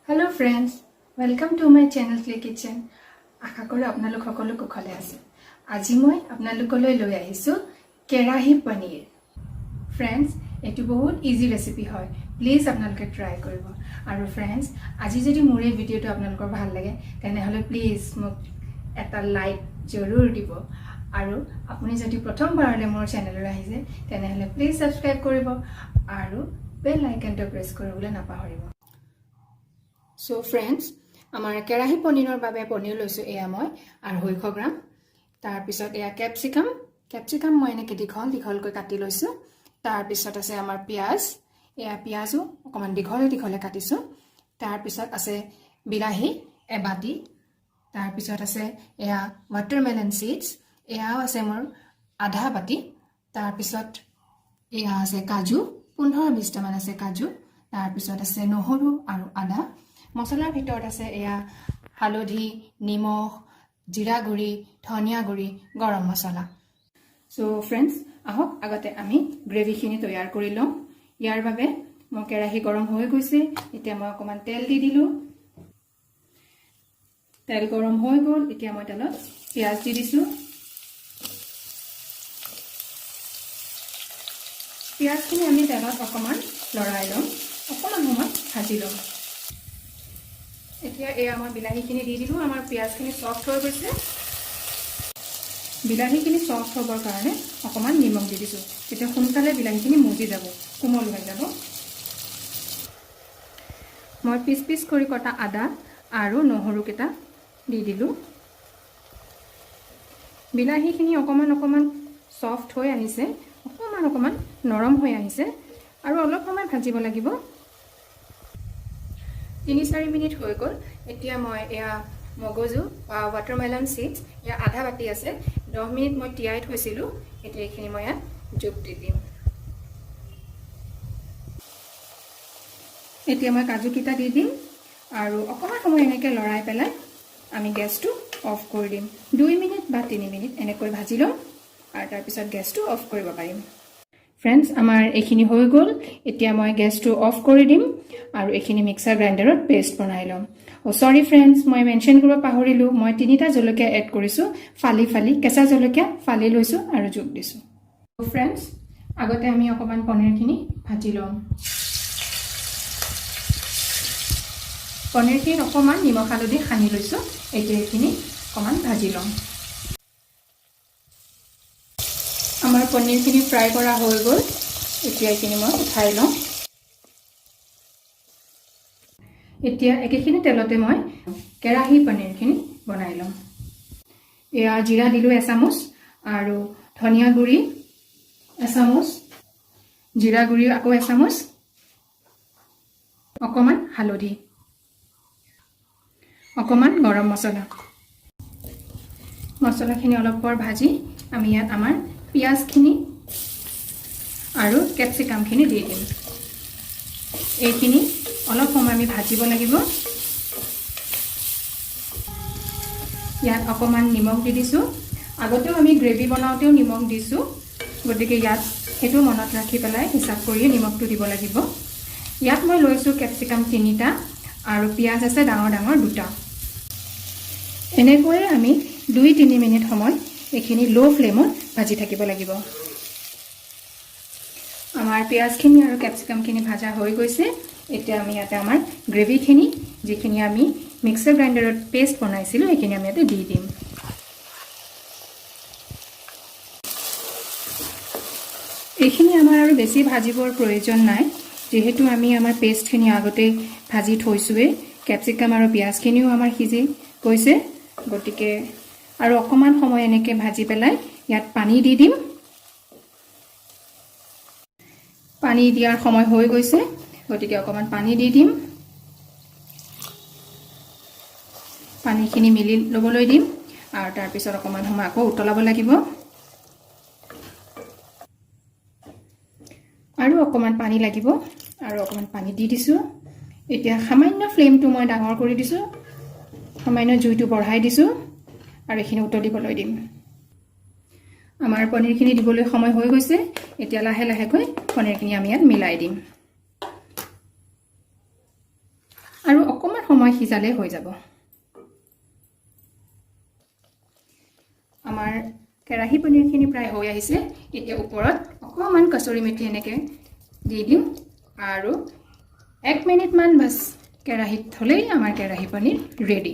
Hello friends, welcome to my channel Clay Kitchen. আশা কৰোঁ আপোনালোক সকলো কুশলে আছে। আজি মই আপোনালোকলৈ লৈ আহিছোঁ কেৰাহী পনীৰ। ফ্ৰেণ্ডছ, এইটো বহুত ইজি ৰেচিপি হয়, প্লিজ আপোনালোকে ট্ৰাই কৰিব। আৰু ফ্ৰেণ্ডছ, আজি যদি মোৰ এই ভিডিঅ'টো আপোনালোকৰ ভাল লাগে, তেনেহ'লে প্লিজ মোক এটা লাইক জৰুৰ দিব। আৰু আপুনি যদি প্ৰথমবাৰলৈ মোৰ চেনেললৈ আহিছে, তেনেহ'লে প্লিজ ছাবস্ক্ৰাইব কৰিব আৰু বেল আইকনটো প্ৰেছ কৰিবলৈ নাপাহৰিব। চ' ফ্ৰেণ্ডছ, আমাৰ কেৰাহী পনীৰৰ বাবে পনীৰ লৈছোঁ এয়া মই 250 গ্ৰাম। তাৰপিছত এয়া কেপচিকাম। কেপচিকাম মই এনেকৈ দীঘল দীঘলকৈ কাটি লৈছোঁ। তাৰপিছত আছে আমাৰ পিঁয়াজ। এয়া পিঁয়াজো অকণমান দীঘলে দীঘলে কাটিছোঁ। তাৰপিছত আছে বিলাহী এবাটি। তাৰপিছত আছে এয়া ৱাটাৰমেলন চিডছ, এয়াও আছে মোৰ আধা বাতি। তাৰপিছত এয়া আছে কাজু, 15-20টামান আছে কাজু। তাৰপিছত আছে নহৰু আৰু আদা। মছলাৰ ভিতৰত আছে এয়া হালধি, নিমখ, জিৰা গুড়ি, ধনিয়া গুড়ি, গৰম মছলা। চ' ফ্ৰেণ্ডছ, আহক আগতে আমি গ্ৰেভিখিনি তৈয়াৰ কৰি লওঁ। ইয়াৰ বাবে মই কেৰাহী গৰম হৈ গৈছে, এতিয়া মই অকণমান তেল দি দিলোঁ। তেল গৰম হৈ গ'ল, এতিয়া মই তেলত পিঁয়াজ দি দিছোঁ। পিঁয়াজখিনি আমি তেলত অকণমান লৰাই ল'ম, অকণমান সময় ভাজি ল'ম। এতিয়া এয়া মই বিলাহীখিনি দি দিলোঁ। আমাৰ পিঁয়াজখিনি চফ্ট হৈ গৈছে। বিলাহীখিনি চফ্ট হ'বৰ কাৰণে অকণমান নিমখ দি দিছোঁ, তেতিয়া সোনকালে বিলাহীখিনি মজি যাব, কোমল হৈ যাব। মই পিচ পিচ কৰি কটা আদা আৰু নহৰুকেইটা দি দিলোঁ। বিলাহীখিনি অকণমান অকণমান চফ্ট হৈ আহিছে, অকণমান অকণমান নৰম হৈ আহিছে। আৰু অলপ সময় ভাজিব লাগিব। 3-4 মিনিট হৈ গ'ল। এতিয়া মই এয়া মগজু বা ৱাটাৰমেলন চিডছ, এয়া আধা বাতি আছে, 10 মিনিট মই তিয়াই থৈছিলোঁ। এতিয়া এইখিনি মই ইয়াত যোগ দি দিম। এতিয়া মই কাজুকেইটা দি দিম আৰু অকণমান সময় এনেকৈ লৰাই পেলাই আমি গেছটো অফ কৰি দিম। 2 মিনিট বা 3 মিনিট এনেকৈ ভাজি ল'ম আৰু তাৰপিছত গেছটো অফ কৰিব পাৰিম। ফ্ৰেণ্ডছ, আমাৰ এইখিনি হৈ গ'ল। এতিয়া মই গেছটো অফ কৰি দিম আৰু এইখিনি মিক্সাৰ গ্ৰাইণ্ডাৰত পেষ্ট বনাই ল'ম। অ' চৰি ফ্ৰেণ্ডছ, মই মেনশ্যন কৰিব পাহৰিলোঁ, মই 3টা জলকীয়া এড কৰিছোঁ। ফালি ফালি কেঁচা জলকীয়া ফালি লৈছোঁ আৰু যোগ দিছোঁ। ফ্ৰেণ্ডছ, আগতে আমি অকণমান পনীৰখিনি ভাজি ল'ম। পনীৰখিনিত অকণমান নিমখ হালধি সানি লৈছোঁ। এতিয়া এইখিনি অকণমান ভাজি ল'ম। আমাৰ পনীৰখিনি ফ্ৰাই কৰা হৈ গ'ল। এতিয়া এইখিনি মই উঠাই লওঁ। এতিয়া একেখিনি তেলতে মই কেৰাহী পনীৰখিনি বনাই ল'ম। এয়া জিৰা দিলোঁ এচামুচ আৰু ধনিয়া গুড়ি এচামুচ, জিৰা গুড়ি আকৌ এচামুচ, অকণমান হালধি, অকণমান গৰম মছলা। মছলাখিনি অলপ পৰ ভাজি আমি ইয়াত আমাৰ পিঁয়াজখিনি আৰু কেপচিকামখিনি দি দিম। এইখিনি অলপ সময় আমি ভাজিব লাগিব। ইয়াত অকণমান নিমখ দি দিছোঁ। আগতেও আমি গ্ৰেভি বনাওঁতেও নিমখ দিছোঁ, গতিকে ইয়াত সেইটো মনত ৰাখি পেলাই হিচাপ কৰিয়ে নিমখটো দিব লাগিব। ইয়াত মই লৈছোঁ কেপচিকাম 3টা আৰু পিঁয়াজ আছে ডাঙৰ ডাঙৰ 2টা। এনেকৈয়ে আমি 2-3 মিনিট সময় এইখিনি ল' ফ্লেমত ভাজি থাকিব লাগিব। আমাৰ পিঁয়াজখিনি আৰু কেপচিকামখিনি ভাজা হৈ গৈছে। এতিয়া আমি ইয়াতে আমাৰ গ্ৰেভিখিনি, যিখিনি আমি মিক্সাৰ গ্ৰাইণ্ডাৰত পেষ্ট বনাইছিলোঁ, সেইখিনি আমি ইয়াতে দি দিম। এইখিনি আমাৰ আৰু বেছি ভাজিবৰ প্ৰয়োজন নাই, যিহেতু আমি আমাৰ পেষ্টখিনি আগতেই ভাজি থৈছোঁৱেই। কেপচিকাম আৰু পিঁয়াজখিনিও আমাৰ সিজি গৈছে। গতিকে আৰু অকণমান সময় এনেকৈ ভাজি পেলাই ইয়াত পানী দি দিম। পানী দিয়াৰ সময় হৈ গৈছে, গতিকে অকণমান পানী দি দিম। পানীখিনি মিলি ল'বলৈ দিম আৰু তাৰপিছত অকণমান সময় আকৌ উতলাব লাগিব। আৰু অকণমান পানী লাগিব, আৰু অকণমান পানী দি দিছোঁ। এতিয়া সামান্য ফ্লেমটো মই ডাঙৰ কৰি দিছোঁ, সামান্য জুইটো বঢ়াই দিছোঁ আৰু এইখিনি উতলিবলৈ দিম। আমাৰ পনীৰখিনি দিবলৈ সময় হৈ গৈছে। এতিয়া লাহে লাহেকৈ পনীৰখিনি আমি ইয়াত মিলাই দিম আৰু অকণমান সময় সিজালে হৈ যাব। আমাৰ কেৰাহী পনীৰখিনি প্ৰায় হৈ আহিছে। এতিয়া ওপৰত অকণমান কচুৰি মেথি এনেকৈ দি দিম আৰু 1 মিনিটমান বাছ কেৰাহীত থ'লেই আমাৰ কেৰাহী পনীৰ ৰেডি।